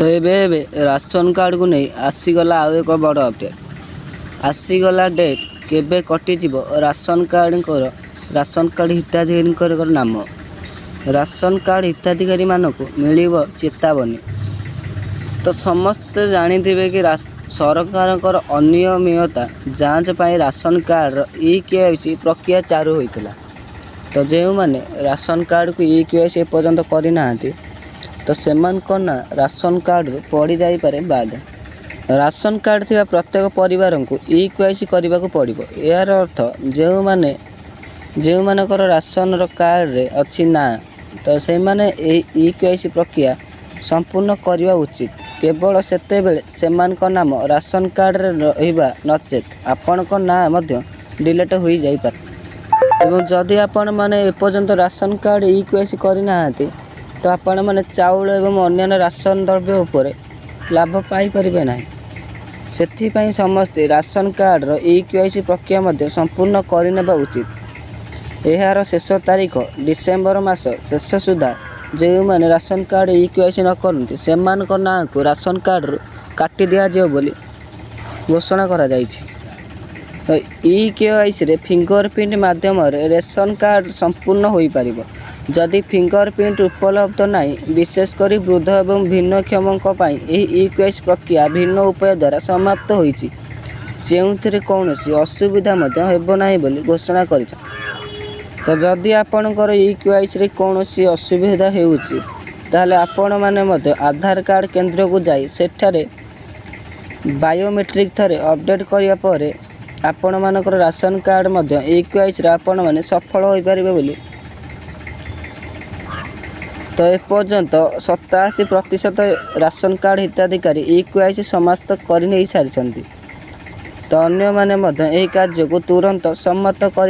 ତ ଏବେ ଏବେ ରାସନ କାର୍ଡ଼କୁ ନେଇ ଆସିଗଲା ଆଉ ଏକ ବଡ଼ ଅପଡ଼େଟ୍। ଆସିଗଲା ଡେଟ୍, କେବେ କଟିଯିବ ରାସନ କାର୍ଡ଼ ହିତାଧିକାରୀଙ୍କର ନାମ। ରାସନ କାର୍ଡ଼ ହିତାଧିକାରୀମାନଙ୍କୁ ମିଳିବ ଚେତାବନୀ। ତ ସମସ୍ତେ ଜାଣିଥିବେ କି ସରକାରଙ୍କର ଅନିୟମିତତା ଯାଞ୍ଚ ପାଇଁ ରାସନ କାର୍ଡ଼ର ଇ-କେୱାଇସି ପ୍ରକ୍ରିୟା ଚାଲୁ ହୋଇଥିଲା। ତ ଯେଉଁମାନେ ରାସନ କାର୍ଡ଼କୁ ଇ-କେୱାଇସି ଏପର୍ଯ୍ୟନ୍ତ କରିନାହାନ୍ତି, ତ ସେମାନଙ୍କ ନାଁ ରାସନ କାର୍ଡ଼ରୁ ପଡ଼ିଯାଇପାରେ ବାଦ। ରାସନ କାର୍ଡ଼ ଥିବା ପ୍ରତ୍ୟେକ ପରିବାରଙ୍କୁ ଇ-କେୱାଇସି କରିବାକୁ ପଡ଼ିବ। ଏହାର ଅର୍ଥ ଯେଉଁମାନଙ୍କର ରାସନର କାର୍ଡ଼ରେ ଅଛି ନାଁ, ତ ସେମାନେ ଏହି ଇ-କେୱାଇସି ପ୍ରକ୍ରିୟା ସମ୍ପୂର୍ଣ୍ଣ କରିବା ଉଚିତ। କେବଳ ସେତେବେଳେ ସେମାନଙ୍କ ନାମ ରାସନ କାର୍ଡ଼ରେ ରହିବ, ନଚେତ୍ ଆପଣଙ୍କ ନାଁ ମଧ୍ୟ ଡିଲିଟ୍ ହୋଇଯାଇପାରେ। ଏବଂ ଯଦି ଆପଣମାନେ ଏପର୍ଯ୍ୟନ୍ତ ରାସନ କାର୍ଡ଼ ଇ-କେୱାଇସି କରିନାହାନ୍ତି, ତ ଆପଣମାନେ ଚାଉଳ ଏବଂ ଅନ୍ୟାନ୍ୟ ରାସନ ଦ୍ରବ୍ୟ ଉପରେ ଲାଭ ପାଇପାରିବେ ନାହିଁ। ସେଥିପାଇଁ ସମସ୍ତେ ରାସନ କାର୍ଡ଼ର ଇ-କେୱାଇସି ପ୍ରକ୍ରିୟା ମଧ୍ୟ ସମ୍ପୂର୍ଣ୍ଣ କରିନେବା ଉଚିତ। ଏହାର ଶେଷ ତାରିଖ ଡିସେମ୍ବର ମାସ ଶେଷ ସୁଦ୍ଧା ଯେଉଁମାନେ ରାସନ କାର୍ଡ଼ ଇ-କେୱାଇସି ନ କରନ୍ତି, ସେମାନଙ୍କ ନାଁକୁ ରାସନ କାର୍ଡ଼ରୁ କାଟି ଦିଆଯିବ ବୋଲି ଘୋଷଣା କରାଯାଇଛି। ତ ଇ-କେୱାଇସିରେ ଫିଙ୍ଗର ପ୍ରିଣ୍ଟ ମାଧ୍ୟମରେ ରେସନ କାର୍ଡ଼ ସମ୍ପୂର୍ଣ୍ଣ ହୋଇପାରିବ। ଯଦି ଫିଙ୍ଗର ପ୍ରିଣ୍ଟ ଉପଲବ୍ଧ ନାହିଁ, ବିଶେଷ କରି ବୃଦ୍ଧ ଏବଂ ଭିନ୍ନକ୍ଷମଙ୍କ ପାଇଁ ଏହି ଇ-କେୱାଇସି ପ୍ରକ୍ରିୟା ଭିନ୍ନ ଉପାୟ ଦ୍ୱାରା ସମାପ୍ତ ହୋଇଛି, ଯେଉଁଥିରେ କୌଣସି ଅସୁବିଧା ମଧ୍ୟ ହେବ ନାହିଁ ବୋଲି ଘୋଷଣା କରିଛନ୍ତି। ତ ଯଦି ଆପଣଙ୍କର ଇ-କେୱାଇସିରେ କୌଣସି ଅସୁବିଧା ହେଉଛି, ତାହେଲେ ଆପଣମାନେ ମଧ୍ୟ ଆଧାର କାର୍ଡ଼ କେନ୍ଦ୍ରକୁ ଯାଇ ସେଠାରେ ବାୟୋମେଟ୍ରିକ୍ ଥରେ ଅପଡ଼େଟ୍ କରିବା ପରେ ଆପଣମାନଙ୍କର ରାସନ କାର୍ଡ଼ ମଧ୍ୟ ଇ-କେୱାଇସିରେ ଆପଣମାନେ ସଫଳ ହୋଇପାରିବେ ବୋଲି। ତ ଏପର୍ଯ୍ୟନ୍ତ 87% ରାସନ କାର୍ଡ଼ ହିତାଧିକାରୀ ଇ-କେୱାଇସି ସମାପ୍ତ କରିନେଇ ସାରିଛନ୍ତି। ତ ଅନ୍ୟମାନେ ମଧ୍ୟ ଏହି କାର୍ଯ୍ୟକୁ ତୁରନ୍ତ ସମାପ୍ତ କରି